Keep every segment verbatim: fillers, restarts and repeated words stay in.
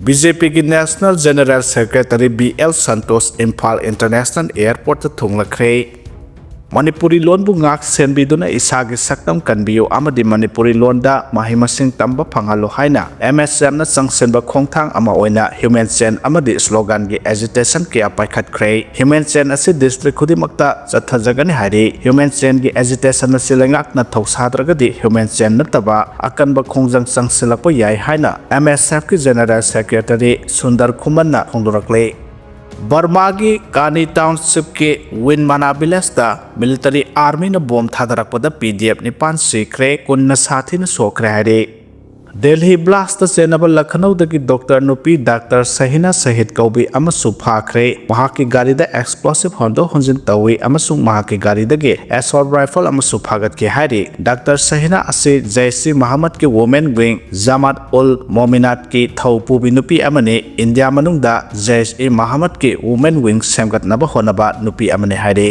B J ꯄꯤꯒꯤ National General Secretary B L Santosh Imphal International Airportꯇ ꯊꯨꯡꯂꯈ꯭ꯔꯦ꯫ ꯃꯅꯤꯄꯨꯔꯤ ꯂꯣꯟꯕꯨ ꯉꯥꯛ ꯁꯦꯟꯕꯤꯗꯨꯅ ꯏꯁꯥꯒꯤ ꯁꯛꯇꯝ ꯀꯟꯕꯤꯌꯨ ꯑꯃꯗꯤ ꯃꯅꯤꯄꯨꯔꯤ ꯂꯣꯟꯗ ꯃꯍꯩ ꯃꯁꯤꯡ ꯇꯝꯕ ꯐꯪꯍꯜꯂꯨ ꯍꯥꯏꯅ ꯑꯦꯝ ꯑꯦꯁ ꯑꯦꯐꯅ ꯆꯪꯁꯤꯟꯕ ꯈꯣꯡꯊꯥꯡ ꯑꯃ ꯑꯣꯏꯅ Human Chain ꯑꯃꯗꯤ sloganꯒꯤ agitation ꯀꯌꯥ ꯄꯥꯏꯈꯠꯈ꯭ꯔꯦ꯫ Human Chain ꯑꯁꯤ district ꯈꯨꯗꯤꯡꯃꯛꯇ ꯆꯠꯊꯖꯒꯅꯤ ꯍꯥꯏꯔꯤ꯫ Human Chainꯒꯤ agitation ꯑꯁꯤ ꯂꯩꯉꯥꯛꯅ ꯊꯧꯁꯥꯗ꯭ꯔꯒꯗꯤ Human Chain ꯅꯠꯇꯕ ꯑꯀꯟꯕ ꯈꯣꯡꯖꯪ ꯆꯪꯁꯤꯜꯂꯛꯄ ꯌꯥꯏ ꯍꯥꯏꯅ ꯑꯦꯝ ꯑꯦꯁ ꯑꯦꯐꯀꯤ General Secretary ꯁꯨꯟꯗꯔ ꯈꯨꯃꯟꯅ ꯐꯣꯡꯗꯣꯔꯛꯂꯤ꯫ ꯕꯔꯃꯥꯒꯤ ꯀꯥꯅꯤ townshipꯀꯤ ꯋꯤꯟꯃꯥꯅꯥ villageꯇ military armyꯅ bomb ꯊꯥꯗꯔꯛꯄꯗ P D F ꯅꯤꯄꯥꯟ ꯁꯤꯈ꯭ꯔꯦ, ꯀꯨꯟꯅ ꯁꯥꯊꯤꯅ ꯁꯣꯛꯈ꯭ꯔꯦ ꯍꯥꯏꯔꯤ꯫ ꯗꯦꯜꯍꯤ blastꯇ ꯆꯦꯟꯅꯕ ꯂꯈꯅꯧꯗꯒꯤ doctor ꯅꯨꯄꯤ doctor ꯁꯍꯤꯅꯥ ꯁꯍꯤꯗ ꯀꯧꯕꯤ ꯑꯃꯁꯨ ꯐꯥꯈ꯭ꯔꯦ꯫ ꯃꯍꯥꯛꯀꯤ ꯒꯥꯔꯤꯗ explosive ꯍꯣꯟꯗꯣꯛ ꯍꯣꯟꯖꯤꯟ ꯇꯧꯏ ꯑꯃꯁꯨꯡ ꯃꯍꯥꯛꯀꯤ ꯒꯥꯔꯤꯗꯒꯤ assault rifle ꯑꯃꯁꯨ ꯐꯥꯒꯠꯈꯤ ꯍꯥꯏꯔꯤ꯫ Doctor ꯁꯍꯤꯅꯥ ꯑꯁꯤ ꯖꯩꯁ ꯏ ꯃꯍꯝꯃꯗꯀꯤ women wing ꯖꯃꯥꯠ ꯎꯜ ꯃꯣꯃꯤꯅꯥꯠꯀꯤ ꯊꯧ ꯄꯨꯕꯤ ꯅꯨꯄꯤ ꯑꯃꯅꯤ꯫ ꯏꯟꯗꯤꯌꯥ ꯃꯅꯨꯡꯗ ꯖꯩꯁ ꯏ ꯃꯍꯝꯃꯗꯀꯤ women wing ꯁꯦꯝꯒꯠꯅꯕ ꯍꯣꯠꯅꯕ ꯅꯨꯄꯤ ꯑꯃꯅꯤ ꯍꯥꯏꯔꯤ꯫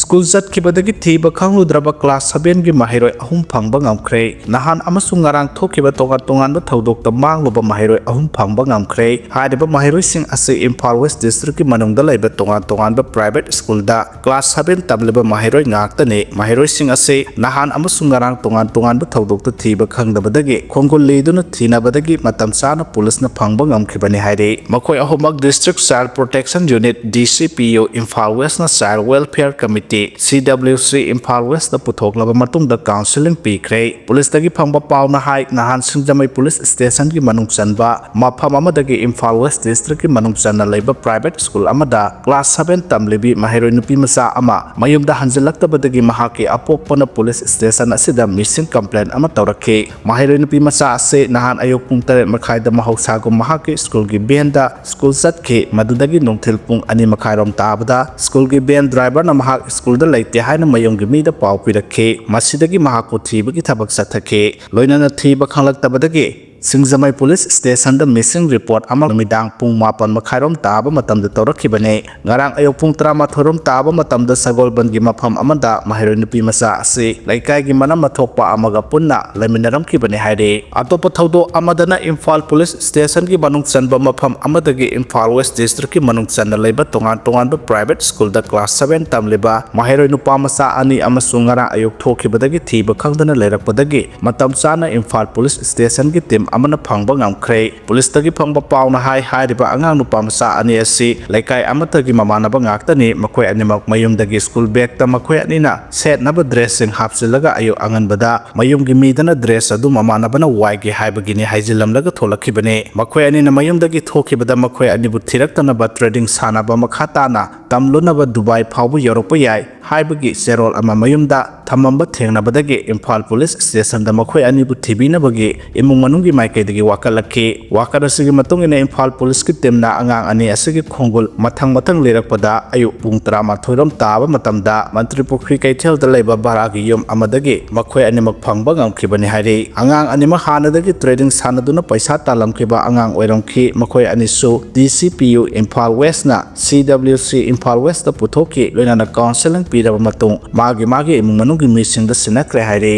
ꯁ꯭ꯀꯨꯜ ꯆꯠꯈꯤꯕꯗꯒꯤ ꯊꯤꯕ ꯈꯪꯂꯨꯗ꯭ꯔꯕ class sevenꯒꯤ ꯃꯍꯩꯔꯣꯏ ꯑꯍꯨꯝ ꯐꯪꯕ ꯉꯝꯈ꯭ꯔꯦ꯫ ꯅꯍꯥꯟ ꯑꯃꯁꯨꯡ ꯉꯔꯥꯡ ꯊꯣꯛꯈꯤꯕ ꯇꯣꯉꯥꯟ ꯇꯣꯉꯥꯟꯕ ꯊꯧꯗꯣꯛꯇ ꯃꯥꯡꯂꯨꯕ ꯃꯍꯩꯔꯣꯏ ꯑꯍꯨꯝ ꯐꯪꯕ ꯉꯝꯈ꯭ꯔꯦ꯫ ꯍꯥꯏꯔꯤꯕ ꯃꯍꯩꯔꯣꯏꯁꯤꯡ ꯑꯁꯤ ꯏꯝꯐꯥꯜ West Districtꯀꯤ ꯃꯅꯨꯡꯗ ꯂꯩꯕ ꯇꯣꯉꯥꯟ ꯇꯣꯉꯥꯟꯕ private ꯁ꯭ꯀꯨꯜꯗ class seven ꯇꯝꯂꯤꯕ ꯃꯍꯩꯔꯣꯏ ꯉꯥꯛꯇꯅꯤ꯫ ꯃꯍꯩꯔꯣꯏꯁꯤꯡ ꯑꯁꯤ ꯅꯍꯥꯟ ꯑꯃꯁꯨꯡ ꯉꯔꯥꯡ ꯇꯣꯉꯥꯟ ꯇꯣꯉꯥꯟꯕ ꯊꯧꯗꯣꯛꯇ ꯊꯤꯕ ꯈꯪꯗꯕꯗꯒꯤ ꯈꯣꯡꯒꯨꯜ ꯂꯤꯗꯨꯅ ꯊꯤꯅꯕꯗꯒꯤ ꯃꯇꯝ ꯆꯥꯅ ꯄꯨꯂꯤꯁꯅ ꯐꯪꯕ ꯉꯝꯈꯤꯕꯅꯤ ꯍꯥꯏꯔꯤ꯫ ꯃꯈꯣꯏ ꯑꯍꯨꯝꯃꯛ District Child Protection Unit, D C P U, Imphal Westꯅ Child Welfare Committee, C W C, Imphal Westꯇ ꯄꯨꯊꯣꯛꯂꯕ ꯃꯇꯨꯡꯗ counselling ꯄꯤꯈ꯭ꯔꯦ꯫ ꯄꯨꯂꯤꯁꯇꯒꯤ ꯐꯪꯕ ꯄꯥꯎꯅ ꯍꯥꯏ, ꯅꯍꯥꯟ ꯁꯤꯡꯖꯃꯩ ꯄꯨꯂꯤꯁ ꯁ꯭ꯇꯦꯁꯟꯒꯤ ꯃꯅꯨꯡ ꯆꯟꯕ ꯃꯐꯝ ꯑꯃꯗꯒꯤ ꯏꯝꯐꯥꯜ West Districtꯀꯤ ꯃꯅꯨꯡ ꯆꯟꯅ ꯂꯩꯕ private ꯁ꯭ꯀꯨꯜ ꯑꯃꯗ class seven ꯇꯝꯂꯤꯕꯤ ꯃꯍꯩꯔꯣꯏ ꯅꯨꯄꯤ ꯃꯆꯥ ꯑꯃ ꯃꯌꯨꯝꯗ ꯍꯟꯖꯤꯜꯂꯛꯇꯕꯗꯒꯤ ꯃꯍꯥꯛꯀꯤ ꯑꯄꯣꯛꯄꯅ ꯄꯨꯂꯤꯁ ꯁ꯭ꯇꯦꯁꯟ ꯑꯁꯤꯗ missing complaint ꯑꯃ ꯇꯧꯔꯛꯈꯤ꯫ ꯃꯍꯩꯔꯣꯏ ꯅꯨꯄꯤ ꯃꯆꯥ ꯑꯁꯤ ꯅꯍꯥꯟ ꯑꯌꯨꯛ ꯄꯨꯡ ꯇꯔꯦꯠ ꯃꯈꯥꯏꯗ ꯃꯍꯧꯁꯥꯒꯨꯝ ꯃꯍꯥꯛꯀꯤ ꯁ꯭ꯀꯨꯜꯒꯤ ꯚꯦꯟꯗ ꯁ꯭ꯀꯨꯜ ꯆꯠꯈꯤ꯫ ꯃꯗꯨꯗꯒꯤ ꯅꯨꯡꯊꯤꯜ ꯄꯨꯡ ꯑꯅꯤ ꯃꯈꯥꯏꯔꯣꯝ ꯇꯥꯕꯗ ꯁ꯭ꯀꯨꯜꯒꯤ ꯚꯦꯟ ꯗ꯭ꯔꯥꯏꯚꯔꯅ ꯃꯍꯥꯛ ꯁ꯭ꯀꯨꯜꯗ ꯂꯩꯇꯦ ꯍꯥꯏꯅ ꯃꯌꯨꯝꯒꯤ ꯃꯤꯗ ꯄꯥꯎ ꯄꯤꯔꯛꯈꯤ꯫ ꯃꯁꯤꯗꯒꯤ ꯃꯍꯥꯛꯄꯨ ꯊꯤꯕꯒꯤ ꯊꯕꯛ ꯆꯠꯊꯈꯤ꯫ ꯂꯣꯏꯅꯅ ꯊꯤꯕ ꯈꯪꯂꯛꯇꯕꯗꯒꯤ ꯁꯤꯡꯖꯃꯩ ꯄꯨꯂꯤꯁ ꯁ꯭ꯇꯦꯁꯟꯗ ꯃꯤꯁꯤꯡ ꯔꯤꯄꯣꯔꯠ ꯑꯃ ꯅꯨꯃꯤꯗꯥꯡ ꯄꯨꯡ ꯃꯥꯄꯟ ꯃꯈꯥꯏꯔꯣꯝ ꯇꯥꯕ ꯃꯇꯝꯗ ꯇꯧꯔꯛꯈꯤꯕꯅꯤ꯫ ꯉꯔꯥꯡ ꯑꯌꯨꯛ ꯄꯨꯡ ꯇꯔꯥꯃꯥꯊꯣꯏꯔꯣꯝ ꯇꯥꯕ ꯃꯇꯝꯗ ꯁꯒꯣꯜꯕꯟꯒꯤ ꯃꯐꯝ ꯑꯃꯗ ꯃꯍꯩꯔꯣꯏ ꯅꯨꯄꯤ ꯃꯆꯥ ꯑꯁꯤ ꯂꯩꯀꯥꯏꯒꯤ ꯃꯅꯝ ꯃꯊꯣꯛꯄ ꯑꯃꯒ ꯄꯨꯟꯅ ꯂꯩꯃꯤꯟꯅꯔꯝꯈꯤꯕꯅꯤ ꯍꯥꯏꯔꯤ꯫ ꯑꯇꯣꯞꯄ ꯊꯧꯗꯣꯛ ꯑꯃꯗꯅ ꯏꯝꯐꯥꯜ ꯄꯨꯂꯤꯁ ꯁ꯭ꯇꯦꯁꯟꯒꯤ ꯃꯅꯨꯡ ꯆꯟꯕ ꯃꯐꯝ ꯑꯃꯗꯒꯤ ꯏꯝꯐꯥꯜ ꯋꯦꯁ ꯗꯤꯁꯇ꯭ꯔꯤꯛꯀꯤ ꯃꯅꯨꯡ ꯆꯟꯅ ꯂꯩꯕ ꯇꯣꯉꯥꯟ ꯇꯣꯉꯥꯟꯕ ꯄ꯭ꯔꯥꯏꯚꯦꯠ ꯁ꯭ꯀꯨꯜꯗ ꯀ꯭ꯂꯥꯁ ꯁꯚꯦꯟ ꯇꯝꯂꯤꯕ ꯃꯍꯩꯔꯣꯏ ꯅꯨꯄꯥ ꯃꯆꯥ ꯑꯅꯤ ꯑꯃꯁꯨ ꯉꯔꯥꯡ ꯑꯌꯨꯛ ꯊꯣꯛꯈꯤꯕꯗꯒꯤ ꯊꯤꯕ ꯈꯪꯗꯅ ꯂꯩꯔꯛꯄꯗꯒꯤ ꯃꯇꯝ ꯆꯥꯅ ꯏꯝꯐꯥꯜ ꯄꯨꯂꯤꯁ ꯁ꯭ꯇꯦꯁꯟꯒꯤ ꯇꯤꯝ ꯑꯃꯅ ꯐꯪꯕ ꯉꯝꯈ꯭ꯔꯦ꯫ ꯄꯨꯂꯤꯁꯇꯒꯤ ꯐꯪꯕ ꯄꯥꯎꯅ ꯍꯥꯏ, ꯍꯥꯏꯔꯤꯕ ꯑꯉꯥꯡ ꯅꯨꯄꯥ ꯃꯆꯥ ꯑꯅꯤ ꯑꯁꯤ ꯂꯩꯀꯥꯏ ꯑꯃꯠꯇꯒꯤ ꯃꯃꯥꯟꯅꯕ ꯉꯥꯛꯇꯅꯤ꯫ ꯃꯈꯣꯏ ꯑꯅꯤꯃꯛ ꯃꯌꯨꯝꯗꯒꯤ ꯁ꯭ꯀꯨꯜ ꯕꯦꯒꯇ ꯃꯈꯣꯏ ꯑꯅꯤꯅ ꯁꯦꯠꯅꯕ ꯗ꯭ꯔꯦꯁꯁꯤꯡ ꯍꯥꯞꯆꯤꯜꯂꯒ ꯑꯌꯨꯛ ꯑꯉꯟꯕꯗ ꯃꯌꯨꯝꯒꯤ ꯃꯤꯗꯅ ꯗ꯭ꯔꯦꯁ ꯑꯗꯨ ꯃꯃꯥꯟꯅꯕꯅ ꯋꯥꯏꯒꯦ ꯍꯥꯏꯕꯒꯤꯅꯤ ꯍꯥꯏꯖꯤꯜꯂꯝꯂꯒ ꯊꯣꯛꯂꯛꯈꯤꯕꯅꯤ꯫ ꯃꯈꯣꯏ ꯑꯅꯤꯅ ꯃꯌꯨꯝꯗꯒꯤ ꯊꯣꯛꯈꯤꯕꯗ ꯃꯈꯣꯏ ꯑꯅꯤꯕꯨ ꯊꯤꯔꯛꯇꯅꯕ ꯇ꯭ꯔꯦꯗꯤꯡ ꯁꯥꯟꯅꯕ ꯃꯈꯥ ꯇꯥꯅ ꯇꯝꯂꯨꯅꯕ ꯗꯨꯕꯥꯏ ꯐꯥꯎꯕ ꯌꯧꯔꯛꯄ ꯌꯥꯏ ꯍꯥꯏꯕꯒꯤ ꯆꯦꯔꯣꯜ ꯑꯃ ꯃꯌꯨꯝꯗ ꯊꯝꯃꯝꯕ ꯊꯦꯡꯅꯕꯗꯒꯤ ꯏꯝꯐꯥꯜ ꯄꯨꯂꯤꯁ ꯁ꯭ꯇꯦꯁꯟꯗ ꯃꯈꯣꯏ ꯑꯅꯤꯕꯨ ꯊꯤꯕꯤꯅꯕꯒꯤ ꯏꯃꯨꯡ ꯃꯅꯨꯡꯒꯤ ꯃꯥꯏꯀꯩꯗꯒꯤ ꯋꯥꯀꯠꯂꯛꯈꯤ꯫ ꯋꯥꯀꯠ ꯑꯁꯤꯒꯤ ꯃꯇꯨꯡ ꯏꯟꯅ ꯏꯝꯐꯥꯜ ꯄꯨꯂꯤꯁꯀꯤ ꯇꯤꯝꯅ ꯑꯉꯥꯡ ꯑꯅꯤ ꯑꯁꯤꯒꯤ ꯈꯣꯡꯒꯨꯜ ꯃꯊꯪ ꯃꯊꯪ ꯂꯤꯔꯛꯄꯗ ꯑꯌꯨꯛ ꯄꯨꯡ ꯇꯔꯥꯃꯥꯊꯣꯏꯔꯣꯝ ꯇꯥꯕ ꯃꯇꯝꯗ ꯃꯟꯇ꯭ꯔꯤ ꯄꯨꯈ꯭ꯔꯤ ꯀꯩꯊꯦꯜꯗ ꯂꯩꯕ ꯚꯔꯥꯒꯤ ꯌꯨꯝ ꯑꯃꯗꯒꯤ ꯃꯈꯣꯏ ꯑꯅꯤꯃꯛ ꯐꯪꯕ ꯉꯝꯈꯤꯕꯅꯤ ꯍꯥꯏꯔꯤ꯫ ꯑꯉꯥꯡ ꯑꯅꯤꯃꯛ ꯍꯥꯟꯅꯗꯒꯤ ꯇ꯭ꯔꯦꯗꯤꯡ ꯁꯥꯟꯅꯗꯨꯅ ꯄꯩꯁꯥ ꯇꯥꯜꯂꯝꯈꯤꯕ ꯑꯉꯥꯡ ꯑꯣꯏꯔꯝꯈꯤ꯫ ꯃꯈꯣꯏ ꯑꯅꯤꯁꯨ ꯗꯤ ꯁꯤ ꯄꯤ ꯌꯨ ꯏꯝꯐꯥꯜ ꯋꯦꯁꯅ ꯁꯤ ꯗꯕ꯭ꯂꯤꯎ ꯁꯤ ꯏꯝꯐꯥꯜ ꯋꯦꯁꯇ ꯄꯨꯊꯣꯛꯈꯤ꯫ ꯂꯣꯏꯅꯅ ꯀꯥꯎꯟꯁꯦꯂꯤꯡ ꯄꯤꯔꯕ ꯃꯇꯨꯡ ꯃꯥꯒꯤ ꯃꯥꯒꯤ ꯏꯃꯨꯡ ꯃꯅꯨꯡꯒꯤ ꯃꯤꯁꯤꯡꯗ ꯁꯤꯟꯅꯈ꯭ꯔꯦ ꯍꯥꯏꯔꯤ꯫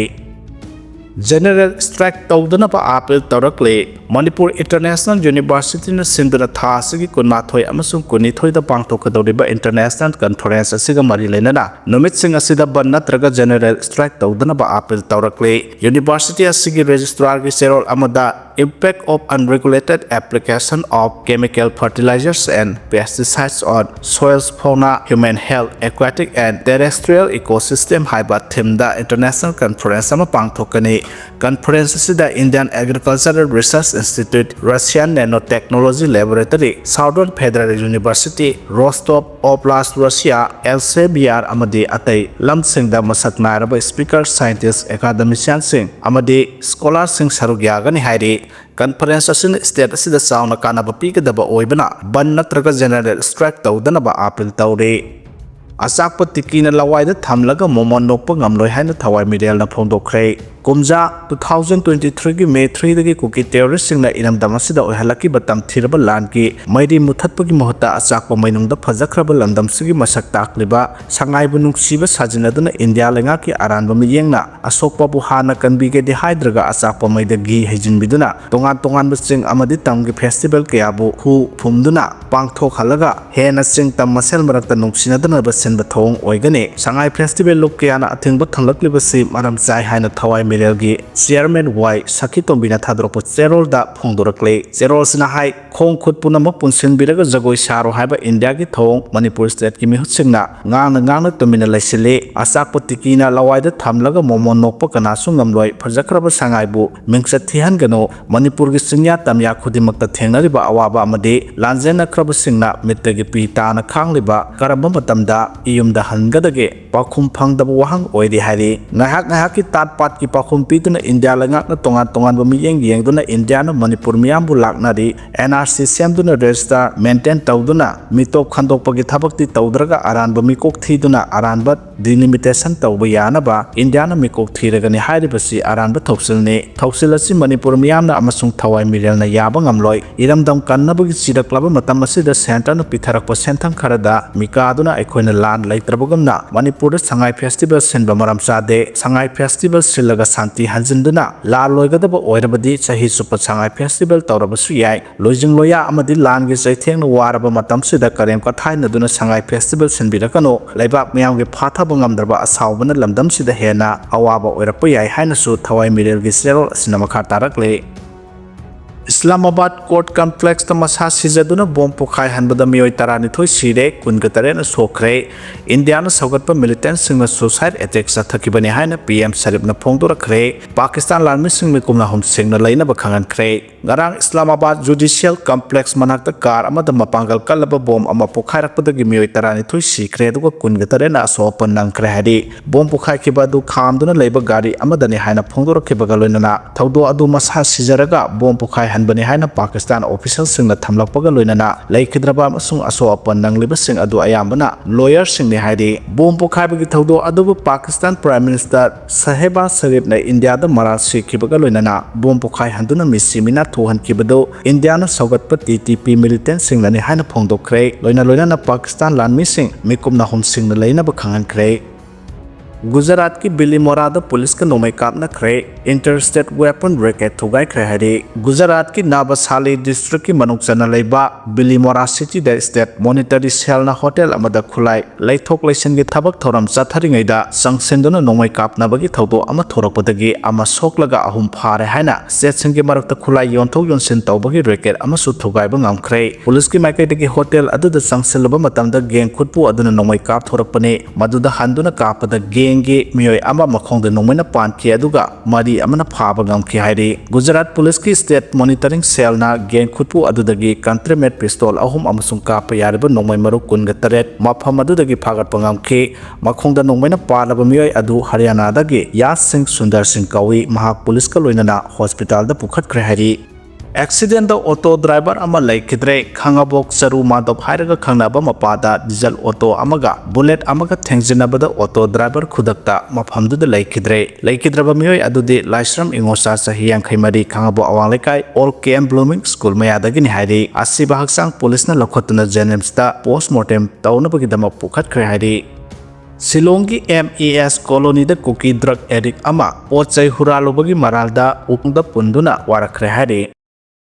ꯖꯦꯅꯔꯦꯜ ꯁ꯭ꯇ꯭ꯔꯥꯏꯛ ꯇꯧꯗꯅꯕ ꯑꯥꯄꯤꯜ ꯇꯧꯔꯛꯂꯤ꯫ ꯃꯅꯤꯄꯨꯔ ꯏꯟꯇꯔꯅꯦꯁꯅꯦꯜ ꯌꯨꯅꯤꯚꯔꯁꯤꯇꯤꯅ ꯁꯤꯟꯗꯨꯅ ꯊꯥ ꯑꯁꯤꯒꯤ ꯀꯨꯟꯃꯥꯊꯣꯏ ꯑꯃꯁꯨꯡ ꯀꯨꯟꯅꯤꯊꯣꯏꯗ ꯄꯥꯡꯊꯣꯛꯀꯗꯧꯔꯤꯕ ꯏꯟꯇꯔꯅꯦꯁꯅꯦꯜ ꯀꯟꯐꯔꯦꯟꯁ ꯑꯁꯤꯒ ꯃꯔꯤ ꯂꯩꯅꯅ ꯅꯨꯃꯤꯠꯁꯤꯡ ꯑꯁꯤꯗ ꯕꯟ ꯅꯠꯇ꯭ꯔꯒ ꯖꯦꯅꯔꯦꯜ ꯁ꯭ꯇ꯭ꯔꯥꯏꯛ ꯇꯧꯗꯅꯕ ꯑꯥꯄꯤꯜ ꯇꯧꯔꯛꯂꯤ꯫ ꯌꯨꯅꯤꯚꯔꯁꯤꯇꯤ ꯑꯁꯤꯒꯤ ꯔꯦꯖꯤꯁꯇ꯭ꯔꯥꯔꯒꯤ ꯆꯦꯔꯣꯜ ꯑꯃꯗ Impact of Unregulated Application of Chemical Fertilizers and Pesticides on Soils, Fauna, Human Health, Aquatic and Terrestrial Ecosystem ꯍꯥꯏꯕ ꯊꯤꯝꯗ ꯏꯟꯇꯔꯅꯦꯁꯅꯦꯜ ꯀꯟꯐꯔꯦꯟꯁ ꯑꯃ ꯄꯥꯡꯊꯣꯛꯀꯅꯤ꯫ ꯀꯟꯐꯔꯦꯟꯁ ꯑꯁꯤꯗ Indian Agricultural Research Institute, Russian Nanotechnology Laboratory, Southern Federal University, Rostov Oblast, Russia, Elsevier ꯑꯃꯗꯤ ꯑꯇꯩ ꯂꯝꯁꯤꯡꯗ ꯃꯁꯛ ꯅꯥꯏꯔꯕ speaker, scientist, ꯑꯦꯀꯥꯗꯃꯤꯁꯤꯌꯥꯟꯁꯤꯡ ꯑꯃꯗꯤ ꯁ꯭ꯀꯣꯂꯥꯔꯁꯤꯡ ꯁꯔꯨꯛ ꯌꯥꯒꯅꯤ ꯍꯥꯏꯔꯤ꯫ ꯀꯟꯐꯔꯦꯟꯁ ꯑꯁꯤꯅ ꯁ꯭ꯇꯦꯠ ꯑꯁꯤꯗ ꯆꯥꯎꯅ ꯀꯥꯟꯅꯕ ꯄꯤꯒꯗꯕ ꯑꯣꯏꯕꯅ ꯕꯟ ꯅꯠꯇ꯭ꯔꯒ ꯖꯦꯅꯔꯦꯜ ꯁ꯭ꯇ꯭ꯔꯥꯏꯛ ꯇꯧꯗꯅꯕ ꯑꯥꯄꯤꯜ ꯇꯧꯔꯤ꯫ ꯑꯆꯥꯛꯄ ꯇꯤꯀꯤꯅ ꯂꯋꯥꯏꯗ ꯊꯝꯂꯒ ꯃꯣꯃꯣꯟ ꯅꯣꯛꯄ ꯉꯝꯂꯣꯏ ꯍꯥꯏꯅ ꯊꯋꯥꯏ ꯃꯤꯔꯦꯜꯅ ꯐꯣꯡꯗꯣꯛꯈ꯭ꯔꯦ꯫ ꯀꯨꯝꯖꯥ two thousand twenty threeꯒꯤ May threeꯗꯒꯤ ꯀꯨꯀꯤ terroristꯁꯤꯡꯅ ꯏꯔꯝꯗꯝ ꯑꯁꯤꯗ ꯑꯣꯏꯍꯜꯂꯛꯈꯤꯕ ꯇꯝꯊꯤꯔꯕ ꯂꯥꯟꯒꯤ ꯃꯩꯔꯤ ꯃꯨꯊꯠꯄꯒꯤ ꯃꯍꯨꯠꯇ ꯑꯆꯥꯛꯄ ꯃꯩꯅꯨꯡꯗ ꯐꯖꯈ꯭ꯔꯕ ꯂꯝꯗꯝꯁꯤꯒꯤ ꯃꯁꯛ ꯇꯥꯛꯂꯤꯕ ꯁꯉꯥꯏꯕꯨ ꯅꯨꯡꯁꯤꯕ ꯁꯥꯖꯤꯟꯅꯗꯨꯅ ꯏꯟꯗꯤꯌꯥ ꯂꯩꯉꯥꯛꯀꯤ ꯑꯔꯥꯟꯕ ꯃꯤꯠꯌꯦꯡꯅ ꯑꯁꯣꯛꯄꯕꯨ ꯍꯥꯟꯅ ꯀꯟꯕꯤꯒꯦꯗꯤ ꯍꯥꯏꯗ꯭ꯔꯒ ꯑꯆꯥꯛꯄ ꯃꯩꯗ ꯘꯤ ꯍꯩꯖꯤꯟꯕꯤꯗꯨꯅ ꯇꯣꯉꯥꯟ ꯇꯣꯉꯥꯟꯕ ꯆꯤꯡ ꯑꯃꯗꯤ ꯇꯝꯒꯤ festival ꯀꯌꯥꯕꯨ ꯍꯨ ꯐꯨꯝꯗꯨꯅ ꯄꯥꯡꯊꯣꯛꯍꯜꯂꯒ ꯍꯦꯟꯅ ꯆꯤꯡ ꯇꯝ ꯃꯁꯦꯜ ꯃꯔꯛꯇ ꯅꯨꯡꯁꯤꯅꯗꯅꯕ ꯁꯤꯟꯕ ꯊꯧꯑꯣꯡ ꯑꯣꯏꯒꯅꯤ꯫ ꯁꯉꯥꯏ festival ꯂꯨꯞ ꯀꯌꯥꯅ ꯑꯊꯤꯡꯕ ꯊꯝꯂꯛꯂꯤꯕꯁꯤ ꯃꯔꯝ ꯆꯥꯏ ꯍꯥꯏꯅ ꯊꯋꯥꯏ ꯃꯤꯔꯦꯜꯒꯤ chairman ꯋꯥꯏ ꯁꯈꯤꯇꯣꯝꯕꯤꯅ ꯊꯥꯗꯣꯔꯛꯄ ꯆꯦꯔꯣꯜꯗ ꯐꯣꯡꯗꯣꯔꯛꯂꯤ꯫ ꯆꯦꯔꯣꯜꯁꯤꯅ ꯍꯥꯏ, ꯈꯣꯡ ꯈꯨꯠ ꯄꯨꯝꯅꯃꯛ ꯄꯨꯟꯁꯤꯟꯕꯤꯔꯒ ꯖꯒꯣꯏ ꯁꯥꯔꯣ ꯍꯥꯏꯕ ꯏꯟꯗꯤꯌꯥꯒꯤ ꯊꯧꯑꯣꯡ ꯃꯅꯤꯄꯨꯔ stateꯀꯤ ꯃꯤꯍꯨꯠꯁꯤꯡꯅ ꯉꯥꯡꯅ ꯉꯥꯡꯅ ꯇꯨꯃꯤꯟꯅ ꯂꯩꯁꯤꯜꯂꯤ꯫ ꯑꯆꯥꯛꯄ ꯇꯤꯀꯤꯅ ꯂꯋꯥꯏꯗ ꯊꯝꯂꯒ ꯃꯣꯃꯣꯟ ꯅꯣꯛꯄ ꯀꯅꯥꯁꯨ ꯉꯝꯂꯣꯏ꯫ ꯐꯖꯈ꯭ꯔꯕ ꯁꯉꯥꯏꯕꯨ ꯃꯤꯡꯆꯠ ꯊꯤꯍꯟꯒꯅꯨ꯫ ꯃꯅꯤꯄꯨꯔꯒꯤ ꯆꯤꯡꯌꯥ ꯇꯝꯌꯥ ꯈꯨꯗꯤꯡꯃꯛꯇ ꯊꯦꯡꯅꯔꯤꯕ ꯑꯋꯥꯕ ꯑꯃꯗꯤ ꯂꯥꯟꯖꯦꯟꯅꯈ꯭ꯔꯕꯁꯤꯡꯅ ꯃꯤꯠꯇꯒꯤ ꯄꯤ ꯇꯥꯅ ꯈꯥꯡꯂꯤꯕ ꯀꯔꯝꯕ ꯃꯇꯝꯗ ꯏꯌꯨꯝꯗ ꯍꯟꯒꯗꯒꯦ? ꯄꯥꯎꯈꯨꯝ ꯐꯪꯗꯕ ꯋꯥꯍꯪ ꯑꯣꯏꯔꯤ ꯍꯥꯏꯔꯤ꯫ ꯉꯥꯏꯍꯥꯛ ꯉꯥꯏꯍꯥꯛꯀꯤ ꯇꯥꯠ ꯄꯥꯠꯀꯤ ꯄꯥꯎꯈꯨꯝ ꯄꯤꯗꯨꯅ ꯏꯟꯗꯤꯌꯥ ꯂꯩꯉꯥꯛꯅ ꯇꯣꯉꯥꯟ ꯇꯣꯉꯥꯟꯕ ꯃꯤꯠꯌꯦꯡ ꯌꯦꯡꯗꯨꯅ ꯏꯟꯗꯤꯌꯥꯅ ꯃꯅꯤꯄꯨꯔ ꯃꯤꯌꯥꯝꯕꯨ ꯂꯥꯛꯅꯔꯤ꯫ NRC ꯁꯦꯝꯗꯨꯅ register maintain ꯇꯧꯗꯨꯅ ꯃꯤꯇꯣꯞ ꯈꯟꯗꯣꯛꯄꯒꯤ ꯊꯕꯛꯇꯤ ꯇꯧꯗ꯭ꯔꯒ ꯑꯔꯥꯟꯕ ꯃꯤꯀꯣꯛ ꯊꯤꯗꯨꯅ ꯑꯔꯥꯟꯕ delimitation ꯇꯧꯕ ꯌꯥꯅꯕ ꯏꯟꯗꯤꯌꯥꯅ ꯃꯤꯀꯣꯛ ꯊꯤꯔꯒꯅꯤ ꯍꯥꯏꯔꯤꯕꯁꯤ ꯑꯔꯥꯟꯕ ꯊꯧꯁꯤꯜꯅꯤ꯫ ꯊꯧꯁꯤꯜ ꯑꯁꯤ ꯃꯅꯤꯄꯨꯔ ꯃꯤꯌꯥꯝꯅ ꯑꯃꯁꯨꯡ ꯊꯋꯥꯏ ꯃꯤꯔꯦꯜꯅ ꯌꯥꯕ ꯉꯝꯂꯣꯏ꯫ ꯏꯔꯝꯗꯝ ꯀꯟꯅꯕꯒꯤ ꯆꯤꯔꯛꯂꯕ ꯃꯇꯝ ꯑꯁꯤꯗ centreꯅ ꯄꯤꯊꯔꯛꯄ ꯁꯦꯟꯊꯪ ꯈꯔꯗ ꯃꯤꯀꯥꯗꯨꯅ ꯑꯩꯈꯣꯏꯅ ꯂꯥꯟ ꯂꯩꯇ꯭ꯔꯕꯒꯨꯝꯅ ꯃꯅꯤꯄꯨꯔꯗ ꯁꯉꯥꯏ festival ꯁꯤꯟꯕ ꯃꯔꯝ ꯆꯥꯗꯦ꯫ ꯁꯉꯥꯏ festival ꯁꯤꯜꯂꯒ ꯁꯥꯟꯇꯤ ꯍꯟꯖꯤꯟꯗꯨꯅ ꯂꯥꯟ ꯂꯣꯏꯒꯗꯕ ꯑꯣꯏꯔꯕꯗꯤ ꯆꯍꯤ ꯆꯨꯞꯄ ꯁꯉꯥꯏ festival ꯇꯧꯔꯕꯁꯨ ꯌꯥꯏ꯫ ꯂꯣꯏꯖꯤꯡ ꯂꯣꯌꯥ ꯑꯃꯗꯤ ꯂꯥꯟꯒꯤ ꯆꯩꯊꯦꯡꯅ ꯋꯥꯔꯕ ꯃꯇꯝꯁꯤꯗ ꯀꯔꯦꯝ ꯀꯊꯥꯏꯅꯗꯨꯅ ꯁꯉꯥꯏ festival ꯁꯤꯟꯕꯤꯔꯛꯀꯅꯨ꯫ ꯂꯩꯕꯥꯛ ꯃꯤꯌꯥꯝꯒꯤ ꯐꯥꯊꯕ ꯉꯝꯗ꯭ꯔꯕ ꯑꯁꯥꯎꯕꯅ ꯂꯝꯗꯝꯁꯤꯗ ꯍꯦꯟꯅ ꯑꯋꯥꯕ ꯑꯣꯏꯔꯛꯄ ꯌꯥꯏ ꯍꯥꯏꯅꯁꯨ ꯊꯋꯥꯏ ꯃꯤꯔꯦꯜꯒꯤ ꯆꯦꯔꯣꯜ ꯑꯁꯤꯅ ꯃꯈꯥ ꯇꯥꯔꯛꯂꯤ꯫ Islamabad court complexꯇ ꯃꯁꯥ ꯁꯤꯖꯗꯨꯅ ꯕꯣꯝ ꯄꯣꯈꯥꯏꯍꯟꯕꯗ ꯃꯤꯑꯣꯏ ꯇꯔꯥꯅꯤꯊꯣꯏ ꯁꯤꯔꯦ, ꯀꯨꯟꯒ ꯇꯔꯦꯠꯅ ꯁꯣꯛꯈ꯭ꯔꯦ꯫ ꯏꯟꯗꯤꯌꯥꯅ ꯁꯧꯒꯠꯄ militantꯁꯤꯡꯅ suicide attack ꯆꯠꯊꯈꯤꯕꯅꯤ ꯍꯥꯏꯅ PM ꯁꯔꯤꯞꯅ ꯐꯣꯡꯗꯣꯔꯛꯈ꯭ꯔꯦ꯫ ꯄꯥꯀꯤꯁꯇꯥꯟ ꯂꯥꯟꯃꯤꯁꯤꯡ ꯃꯤꯀꯨꯝꯅ ꯑꯍꯨꯝ ꯁꯦꯡꯅ ꯂꯩꯅꯕ ꯈꯪꯍꯟꯈ꯭ꯔꯦ꯫ ꯉꯔꯥꯡ Islamabad judicial complex ꯃꯅꯥꯛꯇ car ꯑꯃꯗ ꯃꯄꯥꯡꯒꯜ ꯀꯜꯂꯕ ꯕꯣꯝ ꯑꯃ ꯄꯣꯈꯥꯏꯔꯛꯄꯗꯒꯤ ꯃꯤꯑꯣꯏ ꯇꯔꯥꯅꯤꯊꯣꯏ ꯁꯤꯈ꯭ꯔꯦ, ꯑꯗꯨꯒ ꯀꯨꯟꯒ ꯇꯔꯦꯠꯅ ꯑꯁꯣꯛ ꯑꯄꯟ ꯅꯪꯈ꯭ꯔꯦ ꯍꯥꯏꯔꯤ꯫ ꯕꯣꯝ ꯄꯣꯈꯥꯏꯈꯤꯕ ꯑꯗꯨ ꯈꯥꯝꯗꯨꯅ ꯂꯩꯕ ꯒꯥꯔꯤ ꯑꯃꯗꯅꯤ ꯍꯥꯏꯅ ꯐꯣꯡꯗꯣꯔꯛꯈꯤꯕꯒ ꯂꯣꯏꯅꯅ ꯊꯧꯗꯣꯛ ꯑꯗꯨ ꯃꯁꯥ ꯁꯤꯖꯔꯒ ꯕꯣꯝ ꯄꯣꯈꯥꯏ ꯍꯟꯕꯅꯤ ꯍꯥꯏꯅ ꯄꯥꯀꯤꯁꯇꯥꯟ ꯑꯣꯐꯤꯁꯤꯌꯦꯜꯁꯤꯡꯅ ꯊꯝꯂꯛꯄꯒ ꯂꯣꯏꯅꯅ ꯂꯩꯈꯤꯗ꯭ꯔꯕ ꯑꯃꯁꯨꯡ ꯑꯁꯣꯛ ꯑꯄꯟ ꯅꯪꯂꯤꯕꯁꯤꯡ ꯑꯗꯨ ꯑꯌꯥꯝꯕꯅ ꯂꯣꯌꯔꯁꯤꯡꯅꯤ ꯍꯥꯏꯔꯤ꯫ ꯕꯣꯝ ꯄꯣꯈꯥꯏꯕꯒꯤ ꯊꯧꯗꯣꯛ ꯑꯗꯨꯕꯨ ꯄꯥꯀꯤꯁꯇꯥꯟ Prime Minister ꯁꯍꯦꯕꯥꯖ ꯁꯔꯤꯐꯅ ꯏꯟꯗꯤꯌꯥꯗ ꯃꯔꯥꯜ ꯁꯤꯈꯤꯕꯒ ꯂꯣꯏꯅꯅ ꯕꯣꯝ ꯄꯣꯈꯥꯏꯍꯟꯗꯨꯅ ꯃꯤꯁꯤ ꯃꯤꯅꯥ ꯊꯣꯛꯍꯟꯈꯤꯕꯗꯨ ꯏꯟꯗꯤꯌꯥꯅ ꯁꯧꯒꯠꯄ T T P militantꯁꯤꯡꯅꯅꯤ ꯍꯥꯏꯅ ꯐꯣꯡꯗꯣꯛꯈ꯭ꯔꯦ꯫ ꯂꯣꯏꯅ ꯂꯣꯏꯅꯅ ꯄꯥꯀꯤꯁꯇꯥꯟ ꯂꯥꯟꯃꯤꯁꯤꯡ ꯃꯤꯀꯨꯞ ꯅꯥꯍꯨꯝꯁꯤꯡꯅ ꯂꯩꯅꯕ ꯈꯪꯍꯟꯈ꯭ꯔꯦ꯫ ꯒꯨꯖꯔꯥꯠꯀꯤ ꯕꯤꯂꯤꯃꯣꯔꯥꯗ ꯄꯨꯂꯤꯁꯀ ꯅꯣꯡꯃꯩ ꯀꯥꯞꯅꯈ꯭ꯔꯦ꯫ Interstate Weapon Racket ꯊꯨꯒꯥꯏꯈ꯭ꯔꯦ ꯍꯥꯏꯔꯤ꯫ ꯒꯨꯖꯔꯥꯠꯀꯤ ꯅꯥꯕꯁꯥꯂꯤ districtꯀꯤ ꯃꯅꯨꯡ ꯆꯟꯅ ꯂꯩꯕ ꯕꯤꯂꯤꯃꯣꯔꯥ cityꯗ state monitoring cellꯅ hotel ꯑꯃꯗ ꯈꯨꯠꯂꯥꯏ ꯂꯩꯊꯣꯛ ꯂꯩꯁꯤꯟꯒꯤ ꯊꯕꯛ ꯊꯧꯔꯝ ꯆꯠꯊꯔꯤꯉꯩꯗ ꯆꯪꯁꯤꯟꯗꯨꯅ ꯅꯣꯡꯃꯩ ꯀꯥꯞꯅꯕꯒꯤ ꯊꯧꯗꯣꯛ ꯑꯃ ꯊꯣꯔꯛꯄꯗꯒꯤ ꯑꯃ ꯁꯣꯛꯂꯒ ꯑꯍꯨꯝ ꯐꯥꯔꯦ ꯍꯥꯏꯅ stateꯁꯤꯡꯒꯤ ꯃꯔꯛꯇ ꯈꯨꯠꯂꯥꯏ ꯌꯣꯟꯊꯣꯛ ꯌꯣꯟꯁꯤꯟ ꯇꯧꯕꯒꯤ racket ꯑꯃꯁꯨ ꯊꯨꯒꯥꯏꯕ ꯉꯝꯈ꯭ꯔꯦ꯫ ꯄꯨꯂꯤꯁꯀꯤ ꯃꯥꯏꯀꯩꯗꯒꯤ hotel ꯑꯗꯨꯗ ꯆꯪꯁꯤꯜꯂꯨꯕ ꯃꯇꯝꯗ gang ꯈꯨꯠꯄꯨ ꯑꯗꯨꯅ ꯅꯣꯡꯃꯩ ꯀꯥꯞꯊꯣꯔꯛꯄꯅꯤ꯫ ꯃꯗꯨꯗ ꯍꯟꯗꯨꯅ ꯀꯥꯞꯄꯗ gangꯒꯤ ꯃꯤꯑꯣꯏ ꯑꯃ ꯃꯈꯣꯡꯗ ꯅꯣꯡꯃꯩꯅ ꯄꯥꯟꯈꯤ, ꯑꯗꯨꯒ ꯃꯔꯤ ꯑꯃꯅ ꯐꯥꯕ ꯉꯝꯈꯤ ꯍꯥꯏꯔꯤ꯫ ꯒꯨꯖꯔꯥꯠ ꯄꯨꯂꯤꯁꯀꯤ state monitoring cellꯅ gang ꯈꯨꯠꯄꯨ ꯑꯗꯨꯗꯒꯤ country made pistol ꯑꯍꯨꯝ ꯑꯃꯁꯨꯡ ꯀꯥꯞꯄ ꯌꯥꯔꯤꯕ ꯅꯣꯡꯃꯩ ꯃꯔꯨ ꯀꯨꯟꯒ ꯇꯔꯦꯠ ꯃꯐꯝ ꯑꯗꯨꯗꯒꯤ ꯐꯥꯒꯠꯄ ꯉꯝꯈꯤ꯫ ꯃꯈꯣꯡꯗ ꯅꯣꯡꯃꯩꯅ ꯄꯥꯜꯂꯕ ꯃꯤꯑꯣꯏ ꯑꯗꯨ ꯍꯔꯤꯌꯥꯅꯥꯗꯒꯤ ꯌꯥꯖ ꯁꯤꯡ ꯁꯨꯟꯗꯔ ꯁꯤꯡ ꯀꯧꯏ꯫ ꯃꯍꯥꯛ ꯄꯨꯂꯤꯁꯀ ꯂꯣꯏꯅꯅ hospitalꯗ ꯄꯨꯈꯠꯈ꯭ꯔꯦ ꯍꯥꯏꯔꯤ꯫ Accidentꯗ auto driver ꯑꯃ ꯂꯩꯈꯤꯗ꯭ꯔꯦ꯫ ꯈꯥꯉꯕꯣꯛ ꯆꯔꯨ ꯃꯥꯙꯕ ꯍꯥꯏꯔꯒ ꯈꯪꯅꯕ ꯃꯄꯥꯗ diesel auto ꯑꯃꯒ bullet ꯑꯃꯒ ꯊꯦꯡꯖꯤꯟꯅꯕꯗ auto driver ꯈꯨꯗꯛꯇ ꯃꯐꯝꯗꯨꯗ ꯂꯩꯈꯤꯗ꯭ꯔꯦ꯫ ꯂꯩꯈꯤꯗ꯭ꯔꯕ ꯃꯤꯑꯣꯏ ꯑꯗꯨꯗꯤ ꯂꯥꯏꯁ꯭ꯔꯝ ꯏꯉꯣꯆꯥ, ꯆꯍꯤ ꯌꯥꯡꯈꯩ ꯃꯔꯤ, ꯈꯥꯉꯕꯣꯛ ꯑꯋꯥꯡ ꯂꯩꯀꯥꯏ, Old K M Blooming School ꯃꯌꯥꯗꯒꯤꯅꯤ ꯍꯥꯏꯔꯤ꯫ ꯑꯁꯤꯕ ꯍꯛꯆꯥꯡ ꯄꯨꯂꯤꯁꯅ ꯂꯧꯈꯠꯇꯨꯅ JNIMSꯇ post mortem ꯇꯧꯅꯕꯒꯤꯗꯃꯛ ꯄꯨꯈꯠꯈ꯭ꯔꯦ ꯍꯥꯏꯔꯤ꯫ ꯁꯤꯂꯣꯡꯒꯤ M E S colonyꯗ ꯀꯨꯀꯤ drug addict ꯑꯃ ꯄꯣꯠ ꯆꯩ ꯍꯨꯔꯥꯜꯂꯨꯕꯒꯤ ꯃꯔꯥꯜꯗ ꯎꯄꯨꯗ ꯄꯨꯟꯗꯨꯅ ꯋꯥꯔꯛꯈ꯭ꯔꯦ ꯍꯥꯏꯔꯤ꯫